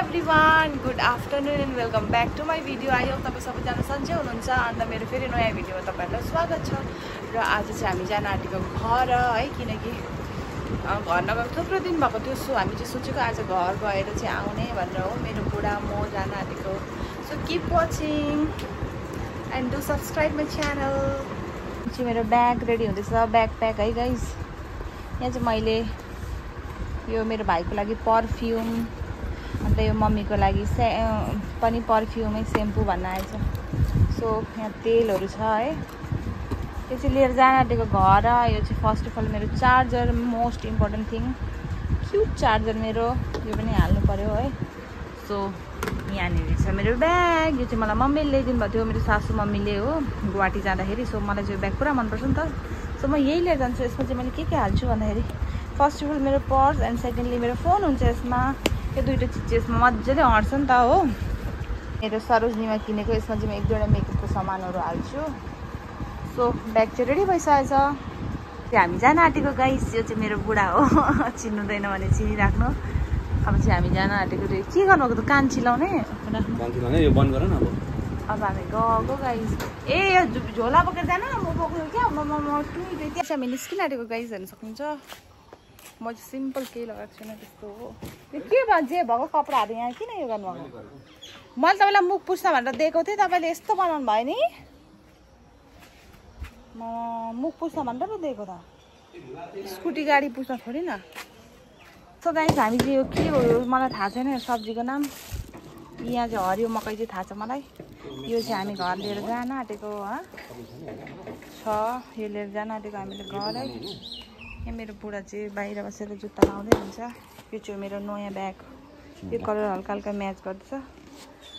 Everyone good afternoon and welcome back to my video. I hope तपाईँ सबैजना सन्चै हुनुहुन्छ। अन्त मेरो फेरि नयाँ भिडियोमा तपाईँहरूलाई स्वागत छ। र आज चाहिँ हामी जान आँटेको घर है, किनकि घर नगएको थुप्रो दिन भएको थियो। सो हामी चाहिँ सोचेको आज घर गएर चाहिँ आउने भनेर हो। मेरो बुढा म जान आँटेको। So keep watching and do subscribe my channel. चाहिँ मेरो ब्याग रेडी हुँदैछ, ब्याग प्याक है गाइज। यहाँ चाहिँ मैले यो मेरो भाइको लागि पर्फ्युम, अन्त यो मम्मीको लागि पनि पर्फ्युमै सेम्पू भन्न आएछ। सो यहाँ तेलहरू छ है। यो चाहिँ लिएर जान आँटेको घर। यो चाहिँ फर्स्ट अफ अल मेरो charger, most important thing, cute charger मेरो, यो पनि हाल्नु पऱ्यो है। सो यहाँनिर छ मेरो ब्याग। यो चाहिँ मलाई मम्मीले ल्याइदिनु भएको थियो, मेरो सासू मम्मीले हो, गुवाहाटी जाँदाखेरि। सो मलाई चाहिँ यो ब्याग पुरा मनपर्छ नि त। सो म यही लिएर जान्छु। यसमा चाहिँ मैले के हाल्छु भन्दाखेरि फर्स्ट अफ अल मेरो पर्स एन्ड सेकेन्डली मेरो फोन हुन्छ यसमा। यो दुइटा चिज चाहिँ यसमा मजाले अँट्छ नि त हो। मेरो सरोजनीमा किनेको, यसमा चाहिँ म एक दुईवटा मेकअपको सामानहरू हाल्छु। सो ब्याग चाहिँ रेडी भइसकेछ। त्यो हामी जान आँटेको गाइस। यो चाहिँ मेरो बुढा हो, चिन्नुहुँदैन भने चिनिराख्नु। अब चाहिँ हामी जान आँटेको। के गर्नुभएको त? कान चिलाउने यो बन्द गर न। अब हामी गएको गाइस। ए यो झोला बोकेर जानु न, म बोक्नु क्या। त्यहाँ हामी निस्किन आँटेको गाइस, हेर्न सक्नुहुन्छ। म चाहिँ सिम्पल केही लगाएको छैन त्यस्तो हो। त्यो के भन्छ भएको कपडाहरू यहाँ किन यो गर्नुभएको? मैले तपाईँलाई मुख पुस्न भनेर दिएको थिएँ, तपाईँले यस्तो बनाउनु भयो नि। म मुख पुस्न भनेर पो दिएको त, स्कुटी गाडी पुस्न थोरै न। सो गाइस हामी चाहिँ यो के हो मलाई थाहा छैन सब्जीको नाम। यहाँ चाहिँ हरियो मकै चाहिँ थाहा छ मलाई। यो चाहिँ हामी घर लिएर जान आँटेको छ। यो लिएर जान आँटेको हामीले घर है। यहाँ मेरो बुढा चाहिँ बाहिर बसेर जुत्ता लाउँदै हुन्छ। यो चाहिँ मेरो नयाँ ब्याग, यो कलर हल्का हल्का म्याच गर्दैछ।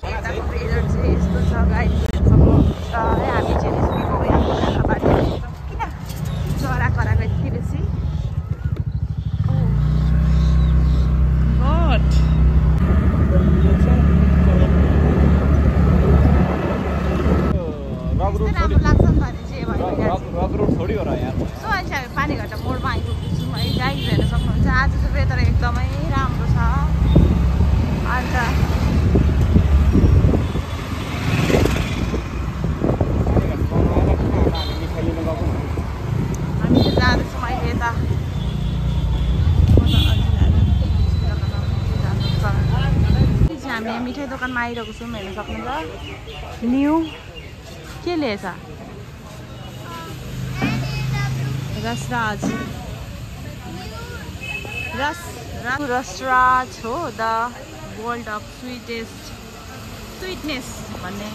यताको वेदर चाहिँ यस्तो छ गाइस, सक्नुहुन्छ है। हामी चाहिँ निस्केको यहाँ बाटो किन चरा कराएको यति बेसी। राम्रो लाग्छ नि त चाहिँ सो अहिले हामी पानीघट्टा मोडमा आइपुग्छौँ है गाइस, हेर्न सक्नुहुन्छ। आज चाहिँ वेदर एकदमै राम्रो छ। अन्त हामी चाहिँ जाँदैछौँ अहिले यता। हामी मिठाई दोकानमा आइरहेको छौँ, हेर्न सक्नुहुन्छ। न्यू के लिएछ? रसराज रसराज हो, द वर्ल्ड अफ स्विटनेस भन्ने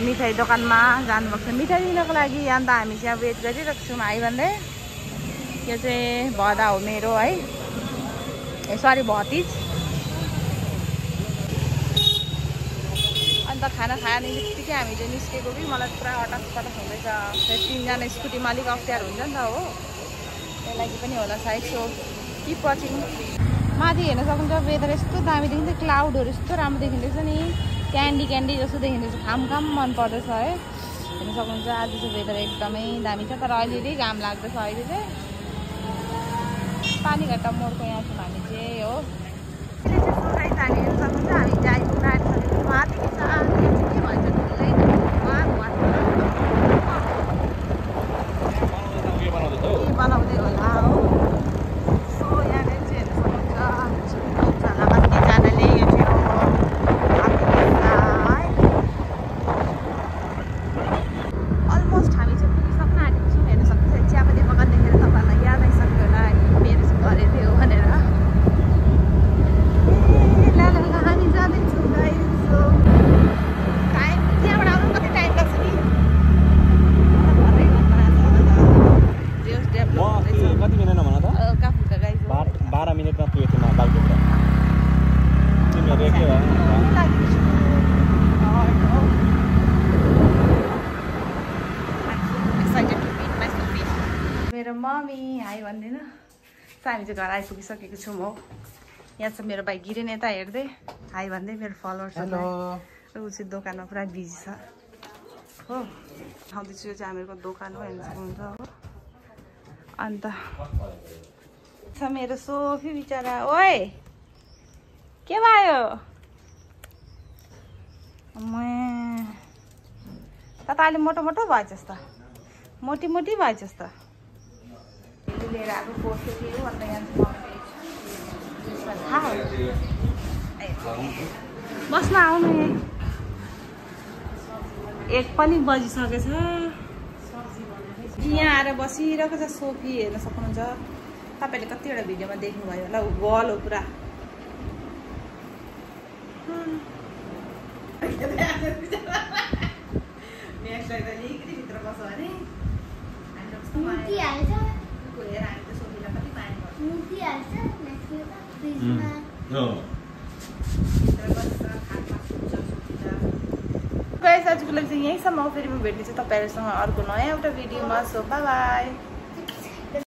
मिठाई दोकानमा जानुभएको छ मिठाई लिनको लागि। अन्त हामी चाहिँ वेट गरिरहेको छौँ आइ भन्दै। यो चाहिँ भदा हो मेरो है, सरी भतिज। अन्त खाना खाने बित्तिकै हामी चाहिँ निस्केको कि मलाई पुरा अटक पटक हुँदैछ। फेरि तिनजना स्कुटीमा अलिक अप्ठ्यारो हुन्छ नि त हो, त्यही लागि पनि होला सायद। So keep watching. माथि हेर्न सक्नुहुन्छ वेदर यस्तो दामी देखिँदैछ, क्लाउडहरू यस्तो राम्रो देखिँदैछ नि, क्यान्डी जस्तो देखिँदैछ। खाम मन पर्दैछ है, हेर्न सक्नुहुन्छ। आज चाहिँ वेदर एकदमै दामी छ, तर अलिअलि घाम लाग्दैछ अहिले चाहिँ। पानीघट्टा मोडको यहाँ छौँ हामी चाहिँ हो। हामी हेर्न सक्नुहुन्छ हामी चाहिँ आइपुग्न आँटिसकेको माथि के छ के भन्छ ठुलै के बनाउँदै होला हो। सो यहाँनिर चाहिँ हेर्न सक्नुहुन्छ होला कतिजनाले यो चाहिँ अलमोस्ट हामी चाहिँ पुगिसक्न आँटेको छौँ। हेर्न सक्नुहुन्छ चियापत्ती बगान देखेर तपाईँहरूलाई याद आइसक्यो होला मेरो चाहिँ घर थियो भनेर। हामी जाँदैछौँ गाइस। सो टाइम त्यहाँबाट आउनु कति टाइम लाग्छ नि? कति मिनटमा भन त? काफुका गाइस 12 मिनटमा पुगेको थिएँ म बालकोटमा। तिमीहरू के भयो? मेरो मम्मी हाई भन्दैन। सो हामी चाहिँ घर आइपुगिसकेको छौँ हो। यहाँ चाहिँ मेरो भाइ गिरेन यता हेर्दै हाई भन्दै, मेरो फलोवर्सहरू। ऊ चाहिँ दोकानमा पुरा बिजी छ हो। आउँदैछु, यो चाहिँ हामीहरूको दोकान हो, हेर्न सक्नुहुन्छ हो। अन्त छ मेरो सोफी बिचरा। ओए के भयो त अहिले मोटो मोटो भएछस् त मोटी मोटी भएछस् त लिएर आएको पोस्टो के हो अन्त यहाँ बस्न आउनु एक पनि बजिसकेछ यहाँ आएर बसिरहेको छ सोफी हेर्न सक्नुहुन्छ तपाईँले कतिवटा भिडियोमा देख्नुभयो होला गल हो पुरा गाइस आजको लागि चाहिँ यहीँसम्म फेरि म भेट्नेछु तपाईँहरूसँग अर्को नयाँ एउटा भिडियोमा सो बाई बाई